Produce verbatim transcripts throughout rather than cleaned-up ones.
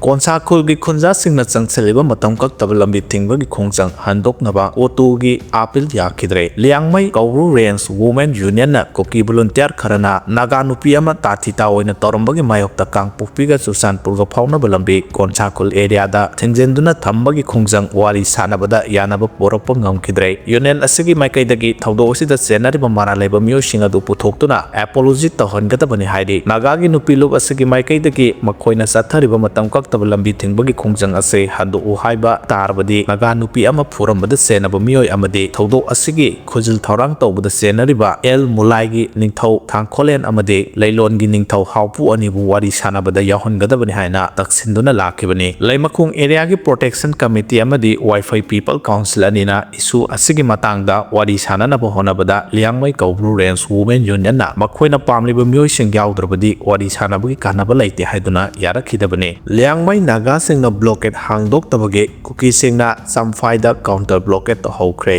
ꯀꯣꯟꯁꯥ ꯈꯨꯜꯒꯤ ꯈꯨꯟꯖꯥꯁꯤꯡꯅ ꯆꯪꯁꯤꯜꯂꯤꯕ ꯃꯇꯝ ꯀꯛꯇꯕ ꯂꯝꯕꯤ ꯊꯤꯡꯕꯒꯤ ꯈꯣꯡꯖꯪ ꯍꯟꯗꯣꯛꯅꯕ ꯀꯣꯇꯨꯒꯤ appeal ꯌꯥꯈꯤꯗ꯭ꯔꯦ꯫ Liangmai Kaobru range women ꯌꯨꯅꯤꯌꯟꯅ ꯀꯨꯀꯤ ꯚꯣꯂꯨꯟꯇꯤꯌꯔ ꯈꯔꯅ ꯅꯥꯒꯥ ꯅꯨꯄꯤ ꯑꯃ ꯇꯥꯊꯤ ꯇꯥ ꯑꯣꯏꯅ ꯇꯧꯔꯝꯕꯒꯤ ꯃꯥꯌꯣꯛꯇ ꯀꯥꯡꯄꯣꯛꯄꯤꯒ ꯆꯨꯔꯆꯥꯟꯄꯨꯔꯒ ꯐꯥꯎꯅꯕ ꯂꯝꯕꯤ ꯀꯣꯟꯁꯥ ꯈꯨꯜ ꯑꯦꯔꯤꯌꯥꯗ ꯊꯤꯡꯖꯤꯟꯗꯨꯅ ꯊꯝꯕꯒꯤ ꯈꯣꯡꯖꯪ ꯋꯥꯔꯤ ꯁꯥꯟꯅꯕꯗ ꯌꯥꯅꯕ ꯄꯨꯔꯛꯄ ꯉꯝꯈꯤꯗ꯭ꯔꯦ꯫ ꯌꯨꯅꯤꯌꯟ ꯑꯁꯤꯒꯤ ꯃꯥꯏꯀꯩꯗꯒꯤ ꯊꯧꯗꯣꯛ ꯑꯁꯤꯗ ꯆꯦꯟꯅꯔꯤꯕ ꯃꯔꯥꯜ ꯂꯩꯕ ꯃꯤꯑꯣꯏꯁꯤꯡ ꯑꯗꯨ ꯄꯨꯊꯣꯛꯇꯨꯅ ꯑꯦꯄꯣꯂꯣꯖꯤ ꯇꯧꯍꯟꯒꯗꯕꯅꯤ ꯍꯥꯏꯔꯤ꯫ ꯅꯥꯒꯥꯒꯤ ꯅꯨꯄꯤ ꯂꯨꯞ ꯑꯁꯤꯒꯤ ꯃꯥꯏꯀꯩꯗꯒꯤ ꯃꯈꯣꯏꯅ ꯆꯠꯊꯔꯤꯕ ꯃꯇꯝ ꯀꯛꯇꯕ ꯂꯝꯕꯤ ꯊꯤꯡꯕꯒꯤ ꯈꯣꯡꯖꯪ ꯑꯁꯤ ꯍꯟꯗꯣꯛꯎ ꯍꯥꯏꯕ ꯇꯥꯔꯕꯗꯤ ꯅꯥꯒꯥ ꯅꯨꯄꯤ ꯑꯃ ꯐꯨꯔꯝꯕꯗ ꯆꯦꯟꯅꯕ ꯃꯤꯑꯣꯏ ꯑꯃꯗꯤ ꯊꯧꯗꯣꯛ ꯑꯁꯤꯒꯤ ꯈꯨꯖꯤꯜ ꯊꯧꯔꯥꯡ ꯇꯧꯕꯗ ꯆꯦꯟꯅꯔꯤꯕ ꯑꯦꯜ ꯃꯨꯂꯥꯏꯒꯤ ꯅꯤꯡꯊꯧ ꯊꯥꯡꯈꯣꯂꯦꯟ ꯑꯃꯗꯤ ꯂꯩꯂꯣꯟꯒꯤ ꯅꯤꯡꯊꯧ ꯍꯥꯎꯄꯨ ꯑꯅꯤꯕꯨ ꯋꯥꯔꯤ ꯁꯥꯟꯅꯕꯗ ꯌꯥꯎꯍꯟꯒꯗꯕꯅꯤ ꯍꯥꯏꯅ ꯇꯛꯁꯤꯟꯗꯨꯅ ꯂꯥꯛꯈꯤꯕꯅꯤ꯫ ꯂꯩꯃꯈꯣꯡ ꯑꯦꯔꯤꯌꯥꯒꯤ ꯄ꯭ꯔꯣꯇꯦꯛꯁꯟ ꯀꯃꯤꯇꯤ ꯑꯃꯗꯤ ꯋꯥꯏꯐꯩ ꯄꯤꯄꯜ ꯀꯥꯎꯟꯁꯤꯜ ꯑꯅꯤꯅ ꯏꯁꯨ ꯑꯁꯤꯒꯤ ꯃꯇꯥꯡꯗ ꯋꯥꯔꯤ ꯁꯥꯟꯅꯅꯕ ꯍꯣꯠꯅꯕꯗ ꯂꯤꯌꯥꯡꯃꯩ ꯀꯧꯕ꯭ꯔꯨ ꯔꯦꯟꯖ ꯋꯨꯃꯦꯟ ꯌꯨꯅꯤꯌꯟꯅ ꯃꯈꯣꯏꯅ ꯄꯥꯝꯂꯤꯕ ꯃꯤꯑꯣꯏꯁꯤꯡ ꯌꯥꯎꯗ꯭ꯔꯕꯗꯤ ꯋꯥꯔꯤ ꯁꯥꯟꯅꯕꯒꯤ ꯀꯥꯟꯅꯕ ꯂꯩꯇꯦ ꯍꯥꯏꯗꯨꯅ ꯌꯥꯔꯛꯈꯤꯗꯕꯅꯤ꯫ ꯂꯤꯌꯥꯡꯃꯩ ꯅꯥꯒꯥꯁꯤꯡꯅ ꯕ꯭ꯂꯣꯀꯦꯠ ꯍꯥꯡꯗꯣꯛꯇꯕꯒꯤ ꯀꯨꯀꯤꯁꯤꯡꯅ ꯆꯝꯐꯥꯏꯗ ꯀꯥꯎꯟꯇꯔ ꯕ꯭ꯂꯣꯀꯦꯠ ꯇꯧꯍꯧꯈ꯭ꯔꯦ꯫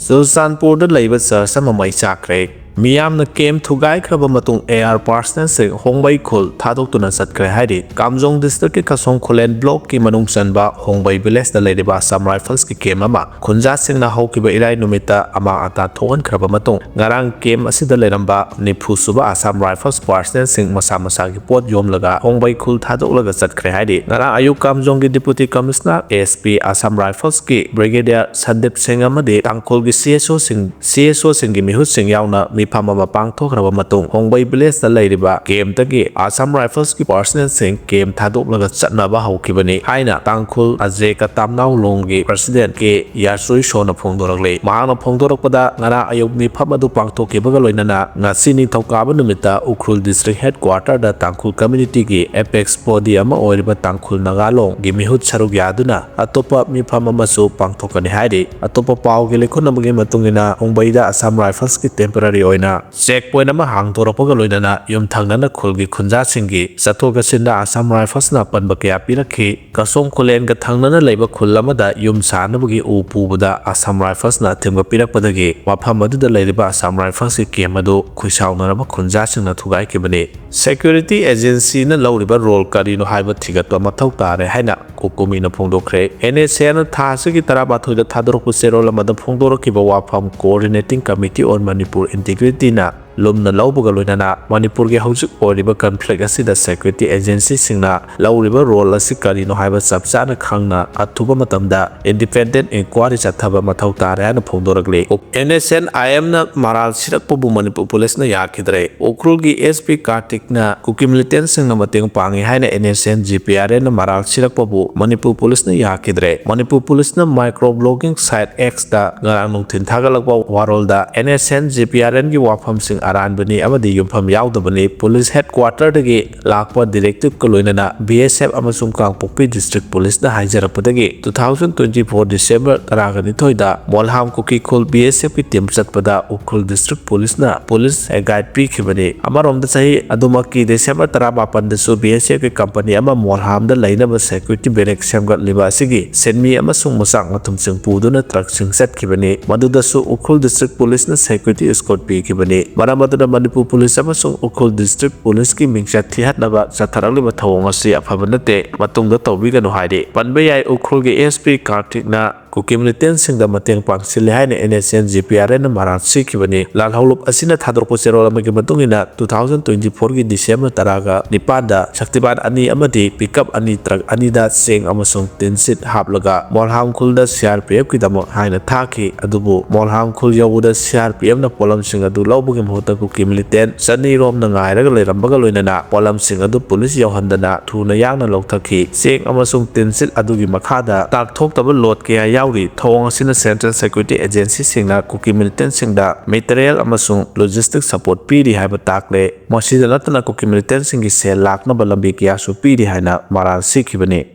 ꯆꯨꯔꯆꯥꯟꯄꯨꯔꯗ ꯂꯩꯕ ꯆꯔꯆ ꯑꯃ ꯃꯩ ꯆꯥꯛꯈ꯭ꯔꯦ꯫ ꯃꯤꯌꯥꯝꯅ ꯀꯦꯝ ꯊꯨꯒꯥꯏꯈ꯭ꯔꯕ ꯃꯇꯨꯡ ꯑꯦ ꯑꯥꯔ ꯄꯥꯔꯁꯅꯦꯜꯁꯤꯡ ꯍꯣꯡꯕꯩ ꯈꯨꯜ ꯊꯥꯗꯣꯛꯇꯨꯅ ꯆꯠꯈ꯭ꯔꯦ ꯍꯥꯏꯔꯤ꯫ ꯀꯥꯝꯖꯣꯡ ꯗꯤꯁꯇ꯭ꯔꯤꯛꯀꯤ ꯀꯁꯣꯡ ꯈꯨꯂꯦꯟ ꯕ꯭ꯂꯣꯛꯀꯤ ꯃꯅꯨꯡ ꯆꯟꯕ ꯍꯣꯡꯕꯩ ꯚꯤꯂꯦꯖꯇ ꯂꯩꯔꯤꯕ ꯑꯁꯥꯝ ꯔꯥꯏꯐꯜꯁꯀꯤ ꯀꯦꯝ ꯑꯃ ꯈꯨꯟꯖꯥꯁꯤꯡꯅ ꯍꯧꯈꯤꯕ ꯏꯔꯥꯏ ꯅꯨꯃꯤꯠꯇ ꯑꯃꯥꯡ ꯑꯇꯥ ꯊꯣꯛꯍꯟꯈ꯭ꯔꯕ ꯃꯇꯨꯡ ꯉꯔꯥꯡ ꯀꯦꯝ ꯑꯁꯤꯗ ꯂꯩꯔꯝꯕ ꯅꯤꯐꯨ ꯁꯨꯕ ꯑꯁꯥꯝ ꯔꯥꯏꯐꯜꯁ ꯄꯥꯔꯁꯅꯦꯜꯁꯤꯡ ꯃꯁꯥ ꯃꯁꯥꯒꯤ ꯄꯣꯠ ꯌꯣꯝꯂꯒ ꯍꯣꯡꯕꯩ ꯈꯨꯜ ꯊꯥꯗꯣꯛꯂꯒ ꯆꯠꯈ꯭ꯔꯦ ꯍꯥꯏꯔꯤ꯫ ꯉꯔꯥꯡ ꯑꯌꯨꯛ ꯀꯥꯝꯖꯣꯡꯒꯤ deputy commissioner, S P, Assam ꯔꯥꯏꯐꯜꯁꯀꯤ ꯕ꯭ꯔꯤꯒꯦꯗꯤꯌꯔ ꯁꯟꯗꯤꯞ ꯁꯤꯡ ꯑꯃꯗꯤ ꯇꯥꯡꯈꯨꯜꯒꯤ ꯁꯤ ꯑꯦꯁ ꯑꯣꯁꯤꯡ, ꯁꯤ ꯑꯦꯁ ꯑꯣꯁꯤꯡꯒꯤ ꯃꯤꯍꯨꯠꯁꯤꯡ ꯌꯥꯎꯅ ꯃꯤꯐꯝ ꯑꯃ ꯄꯥꯡꯊꯣꯛꯈ꯭ꯔꯕ ꯃꯇꯨꯡ ꯍꯣꯡꯕꯩ ꯚꯤꯂꯦꯖꯇ ꯂꯩꯔꯤꯕ ꯀꯦꯝꯇꯒꯤ ꯑꯁꯥꯝ ꯔꯥꯏꯐꯜꯁꯀꯤ ꯄꯥꯔꯁꯅꯦꯜꯁꯤꯡ ꯀꯦꯝ ꯊꯥꯗꯣꯛꯂꯒ ꯆꯠꯅꯕ ꯍꯧꯈꯤꯕꯅꯤ ꯍꯥꯏꯅ ꯇꯥꯡꯈꯨꯜ ꯑꯖꯦꯀ ꯇꯥꯝꯅꯥꯎꯂꯣꯡꯒꯤ ꯄ꯭ꯔꯁꯤꯗꯦꯟ ꯀꯦ ꯌꯥꯔꯆꯣꯏꯁꯣꯅ ꯐꯣꯡꯗꯣꯔꯛꯂꯤ꯫ ꯃꯍꯥꯛꯅ ꯐꯣꯡꯗꯣꯔꯛꯄꯗ ꯉꯔꯥꯡ ꯑꯌꯨꯛ ꯃꯤꯐꯝ ꯑꯗꯨ ꯄꯥꯡꯊꯣꯛꯈꯤꯕꯒ ꯂꯣꯏꯅꯅ ꯉꯁꯤ ꯅꯤꯡꯊꯧꯀꯥꯕ ꯅꯨꯃꯤꯠꯇ ꯎꯈ꯭ꯔꯨꯜ ꯗꯤꯁꯇ꯭ꯔꯤꯛ ꯍꯦꯗꯀ꯭ꯋꯥꯔꯇꯔꯗ ꯇꯥꯡꯈꯨꯜ ꯀꯝꯃ꯭ꯌꯨꯅꯤꯇꯤꯒꯤ ꯑꯦꯄꯦꯛꯁ ꯕꯣꯗꯤ ꯑꯃ ꯑꯣꯏꯔꯤꯕ ꯇꯥꯡꯈꯨꯜ ꯅꯥꯒꯥꯂꯣꯡꯒꯤ ꯃꯤꯍꯨꯠ ꯁꯔꯨꯛ ꯌꯥꯗꯨꯅ ꯑꯇꯣꯞꯄ ꯃꯤꯐꯝ ꯑꯃꯁꯨ ꯄꯥꯡꯊꯣꯛꯀꯅꯤ ꯍꯥꯏꯔꯤ꯫ ꯑꯇꯣꯞꯄ ꯄꯥꯎꯒꯤ ꯂꯩꯈꯨꯠ ꯑꯃꯒꯤ ꯃꯇꯨꯡ ꯏꯟꯅ ꯍꯣꯡꯕꯩꯗ ꯑꯁꯥꯝ ꯔꯥꯏꯐꯜꯁꯀꯤ ꯇꯦꯝꯄꯔꯔꯤ ꯑꯣꯏꯅ ꯆꯦꯛ ꯄꯣꯏꯟ ꯑꯃ ꯍꯥꯡꯗꯣꯔꯛꯄꯒ ꯂꯣꯏꯅꯅ ꯌꯨꯝꯊꯪꯅꯅ ꯈꯨꯜꯒꯤ ꯈꯨꯟꯖꯥꯁꯤꯡꯒꯤ ꯆꯠꯊꯣꯛ ꯆꯠꯁꯤꯟꯗ ꯑꯁꯥꯝ ꯔꯥꯏꯐꯜꯁꯅ ꯑꯄꯟꯕ ꯀꯌꯥ ꯄꯤꯔꯛꯈꯤ꯫ ꯀꯁꯣꯡ ꯈꯨꯂꯦꯟꯒ ꯊꯪꯅꯅ ꯂꯩꯕ ꯈꯨꯜ ꯑꯃꯗ ꯌꯨꯝ ꯁꯥꯅꯕꯒꯤ ꯎ ꯄꯨꯕꯗ ꯑꯁꯥꯝ ꯔꯥꯏꯐꯜꯁꯅ ꯑꯊꯤꯡꯕ ꯄꯤꯔꯛꯄꯗꯒꯤ ꯃꯐꯝ ꯑꯗꯨꯗ ꯂꯩꯔꯤꯕ ꯑꯁꯥꯝ ꯔꯥꯏꯐꯜꯁꯀꯤ ꯀꯦꯝ ꯑꯗꯨ ꯈꯨꯜ ꯁꯥꯎꯅꯔꯕ ꯈꯨꯟꯖꯥꯁꯤꯡꯅ ꯊꯨꯒꯥꯏꯈꯤꯕꯅꯤ꯫ ꯁꯦꯀ꯭ꯌꯨꯔꯤꯇꯤ ꯑꯦꯖꯦꯟꯁꯤꯅ ꯂꯧꯔꯤꯕ ꯔꯣꯜ ꯀꯔꯤꯅꯣ ꯍꯥꯏꯕ ꯊꯤꯒꯠꯄ ꯃꯊꯧ ꯇꯥꯔꯦ ꯍꯥꯏꯅ ꯀꯣꯀꯣꯃꯤꯅ ꯐꯣꯡꯗꯣꯛꯈ꯭ꯔꯦ꯫ ꯑꯦꯟ ꯑꯦꯁ ꯑꯦꯅ ꯊꯥ ꯑꯁꯤꯒꯤ ꯇꯔꯥꯃꯥꯊꯣꯏꯗ ꯊꯥꯗꯣꯔꯛꯄ ꯆꯦꯔꯣꯜ ꯑꯃꯗ ꯐꯣꯡꯗꯣꯔꯛꯈꯤꯕ ꯋꯥꯐꯝ Coordinating Committee on Manipur Integrityꯅ ꯂꯨꯝꯅ ꯂꯧꯕꯒ ꯂꯣꯏꯅꯅ ꯃꯅꯤꯄꯨꯔꯒꯤ ꯍꯧꯖꯤꯛ ꯑꯣꯏꯔꯤꯕ ꯀꯟꯐ꯭ꯂꯤꯛ ꯑꯁꯤꯗ ꯁꯦꯀ꯭ꯌꯨꯔꯤꯇꯤ ꯑꯦꯖꯦꯟꯁꯤꯁꯤꯡꯅ ꯂꯧꯔꯤꯕ ꯔꯣꯜ ꯑꯁꯤ ꯀꯔꯤꯅꯣ ꯍꯥꯏꯕ ꯆꯞ ꯆꯥꯅ ꯈꯪꯅ ꯑꯊꯨꯕ ꯃꯇꯝꯗ ꯏꯟꯗꯤꯄꯦꯟꯗꯦꯟ ꯏꯟꯀ꯭ꯋꯥꯔꯤ ꯆꯠꯊꯕ ꯃꯊꯧ ꯇꯥꯔꯦ ꯍꯥꯏꯅ ꯐꯣꯡꯗꯣꯔꯛꯂꯤ꯫ ꯑꯦꯟ ꯑꯦꯁ ꯑꯦꯟ ꯑꯥꯏ ꯑꯦꯝꯅ ꯃꯔꯥꯜ ꯁꯤꯔꯛꯄꯕꯨ ꯃꯅꯤꯄꯨꯔ ꯄꯨꯂꯤꯁꯅ ꯌꯥꯈꯤꯗ꯭ꯔꯦ꯫ ꯎꯈ꯭ꯔꯨꯜꯒꯤ ꯑꯦꯁ ꯄꯤ ꯀꯥꯔꯇꯤꯛꯅ ꯀꯨꯀꯤ ꯃꯤꯂꯤꯇꯦꯟꯁꯤꯡꯅ ꯃꯇꯦꯡ ꯄꯥꯡꯉꯤ ꯍꯥꯏꯅ N S N G P R ꯑꯦꯟꯅ ꯃꯔꯥꯜ ꯁꯤꯔꯛꯄꯕꯨ ꯃꯅꯤꯄꯨꯔ ꯄꯨꯂꯤꯁꯅ ꯌꯥꯈꯤꯗ꯭ꯔꯦ꯫ ꯃꯅꯤꯄꯨꯔ ꯄꯨꯂꯤꯁꯅ ꯃꯥꯏꯀ꯭ꯔꯣ ꯕ꯭ꯂꯣꯒꯤꯡ ꯁꯥꯏꯠ Xꯇ ꯉꯔꯥꯡ ꯅꯨꯡꯊꯤꯜ ꯊꯥꯒꯠꯂꯛꯄ ꯋꯥꯔꯣꯜꯗ N S N G P R ꯑꯦꯟꯒꯤ ꯋꯥꯐꯝꯁꯤꯡ ꯑꯔꯥꯟꯕꯅꯤ ꯑꯃꯗꯤ ꯌꯨꯝꯐꯝ ꯌꯥꯎꯗꯕꯅꯤ꯫ ꯄꯨꯂꯤꯁ ꯍꯦꯗꯀ꯭ꯋꯥꯇꯔꯗꯒꯤ ꯂꯥꯛꯄ ꯗꯤꯔꯦꯛꯇꯤꯞꯀ ꯂꯣꯏꯅꯅ ꯕꯤ ꯑꯦꯁ ꯑꯦꯐ ꯑꯃꯁꯨꯡ ꯀꯥꯡꯄꯣꯛꯄꯤ ꯗꯤꯁꯇ꯭ꯔꯤꯛ ꯄꯨꯂꯤꯁꯅ ꯍꯥꯏꯖꯔꯛꯄꯗꯒꯤ two thousand twenty four December ꯇꯔꯥꯒ ꯅꯤꯊꯣꯏꯗ ꯃꯣꯜꯍꯥꯝ ꯀꯨꯀꯤ ꯈꯨꯜ ꯕꯤ ꯑꯦꯁ ꯑꯦꯐꯀꯤ ꯇꯤꯝ ꯆꯠꯄꯗ ꯎꯈ꯭ꯔꯨꯜ ꯗꯤꯁꯇ꯭ꯔꯤꯛ ꯄꯨꯂꯤꯁꯅ ꯄꯨꯂꯤꯁ ꯒꯥꯏꯗ ꯄꯤꯈꯤꯕꯅꯤ꯫ ꯑꯃꯔꯣꯝꯗ ꯆꯍꯤ ꯑꯗꯨꯃꯛꯀꯤ December ꯇꯔꯥꯃꯥꯄꯟꯗꯁꯨ ꯕꯤ ꯑꯦꯁ ꯑꯦꯐꯀꯤ ꯀꯝꯄꯅꯤ ꯑꯃ ꯃꯣꯜꯍꯥꯝꯗ ꯂꯩꯅꯕ ꯁꯦꯀ꯭ꯌꯨꯔꯤꯇꯤ ꯕꯦꯔꯦꯛ ꯁꯦꯝꯒꯠꯂꯤꯕ ꯑꯁꯤꯒꯤ ꯁꯤꯟꯃꯤ ꯑꯃꯁꯨꯡ ꯃꯆꯥꯛ ꯃꯊꯨꯝꯁꯤꯡ ꯄꯨꯗꯨꯅ ꯇ꯭ꯔꯛꯁꯤꯡ ꯆꯠꯈꯤꯕꯅꯤ꯫ ꯃꯗꯨꯗꯁꯨ ꯎꯈ꯭ꯔꯨꯜ ꯗꯤꯁꯇ꯭ꯔꯤꯛ ꯄꯨꯂꯤꯁꯅ ꯁꯦꯀ꯭ꯌꯨꯔꯤꯇꯤ ꯏꯁꯀꯣꯔꯠ ꯄꯤꯈꯤꯕꯅꯤ꯫ ꯃꯔꯝ ꯑꯗꯨꯅ ꯃꯅꯤꯄꯨꯔ ꯄꯨꯂꯤꯁ ꯑꯃꯁꯨꯡ ꯎꯈ꯭ꯔꯨꯜ ꯗꯤꯁꯇ꯭ꯔꯤꯛ ꯄꯨꯂꯤꯁꯀꯤ ꯃꯤꯡꯆꯠ ꯊꯤꯍꯠꯅꯕ ꯆꯠꯊꯔꯛꯂꯤꯕ ꯊꯧꯑꯣꯡ ꯑꯁꯤ ꯑꯐꯕ ꯅꯠꯇꯦ, ꯃꯇꯨꯡꯗ ꯇꯧꯕꯤꯒꯅꯨ ꯍꯥꯏꯔꯤ꯫ ꯄꯟꯕ ꯌꯥꯏ, ꯎꯈ꯭ꯔꯨꯜꯒꯤ ꯑꯦꯁ ꯄꯤ ꯀꯥꯔꯇꯤꯛꯅ ꯀꯨꯀꯤ ꯃꯤꯂꯤꯇꯦꯟꯁꯤꯡꯗ ꯃꯇꯦꯡ ꯄꯥꯡꯁꯤꯜꯂꯤ ꯍꯥꯏꯅ N S N G P R ꯑꯦꯟꯅ ꯃꯔꯥꯜ ꯁꯤꯈꯤꯕꯅꯤ꯫ ꯂꯥꯜꯍꯧꯂꯨꯞ ꯑꯁꯤꯅ ꯊꯥꯗꯣꯔꯛꯄ ꯆꯦꯔꯣꯜ ꯑꯃꯒꯤ ꯃꯇꯨꯡ ꯏꯟꯅ, two thousand twenty fourꯒꯤ December ꯇꯔꯥꯒ ꯅꯤꯄꯥꯟꯗ ꯁꯛꯇꯤꯕꯥꯟ ꯑꯅꯤ ꯑꯃꯗꯤ ꯄꯤꯀꯞ ꯑꯅꯤ ꯇ꯭ꯔꯛ ꯑꯅꯤꯗ ꯆꯦꯡ ꯑꯃꯁꯨꯡ ꯇꯤꯟꯁꯤꯠ ꯍꯥꯞꯂꯒ ꯃꯣꯜꯍꯥꯝ ꯈꯨꯜꯗ ꯁꯤ ꯑꯥꯔ ꯄꯤ ꯑꯦꯐꯀꯤꯗꯃꯛ ꯍꯥꯏꯅ ꯊꯥꯈꯤ꯫ ꯑꯗꯨꯕꯨ ꯃꯣꯜꯍꯥꯝ ꯈꯨꯜ ꯌꯧꯕꯗ ꯁꯤ ꯑꯥꯔ ꯄꯤ ꯑꯦꯐꯅ ꯄꯣꯠꯂꯝꯁꯤꯡ ꯑꯗꯨ ꯂꯧꯕꯒꯤ ꯃꯍꯨꯠꯇ ꯀꯨꯀꯤ ꯃꯤꯂꯤꯇꯦꯟ ꯆꯅꯤ ꯔꯣꯝꯅ ꯉꯥꯏꯔꯒ ꯂꯩꯔꯝꯕꯒ ꯂꯣꯏꯅꯅ ꯄꯣꯠꯂꯝꯁꯤꯡ ꯑꯗꯨ ꯄꯨꯂꯤꯁ ꯌꯧꯍꯟꯗꯅ ꯊꯨꯅ ꯌꯥꯡꯅ ꯂꯧꯊꯈꯤ꯫ ꯆꯦꯡ ꯑꯃꯁꯨꯡ ꯇꯤꯟꯁꯤꯠ ꯑꯗꯨꯒꯤ ꯃꯈꯥꯗ ꯇꯥꯛꯊꯣꯛꯇꯕ ꯂꯣꯠ ꯀꯌꯥ ꯌꯥꯎꯔꯤ꯫ ꯊꯧꯑꯣꯡ ꯑꯁꯤꯅ ꯁꯦꯟꯇ꯭ꯔꯦꯜ ꯁꯦꯀ꯭ꯌꯨꯔꯤꯇꯤ ꯑꯦꯖꯦꯟꯁꯤꯁꯤꯡꯅ ꯀꯨꯀꯤ ꯃꯤꯂꯤꯇꯦꯟꯁꯤꯡꯗ ꯃꯦꯇꯔꯤꯌꯦꯜ ꯑꯃꯁꯨꯡ ꯂꯣꯖꯤꯁꯇꯤꯛ ꯁꯄꯣꯔꯠ ꯄꯤꯔꯤ ꯍꯥꯏꯕ ꯇꯥꯛꯂꯦ꯫ ꯃꯁꯤꯗ ꯅꯠꯇꯅ ꯀꯨꯀꯤ ꯃꯤꯂꯤꯇꯦꯟꯁꯤꯡꯒꯤ ꯁꯦꯜ ꯂꯥꯛꯅꯕ ꯂꯝꯕꯤ ꯀꯌꯥꯁꯨ ꯄꯤꯔꯤ ꯍꯥꯏꯅ ꯃꯔꯥꯜ ꯁꯤꯈꯤꯕꯅꯤ꯫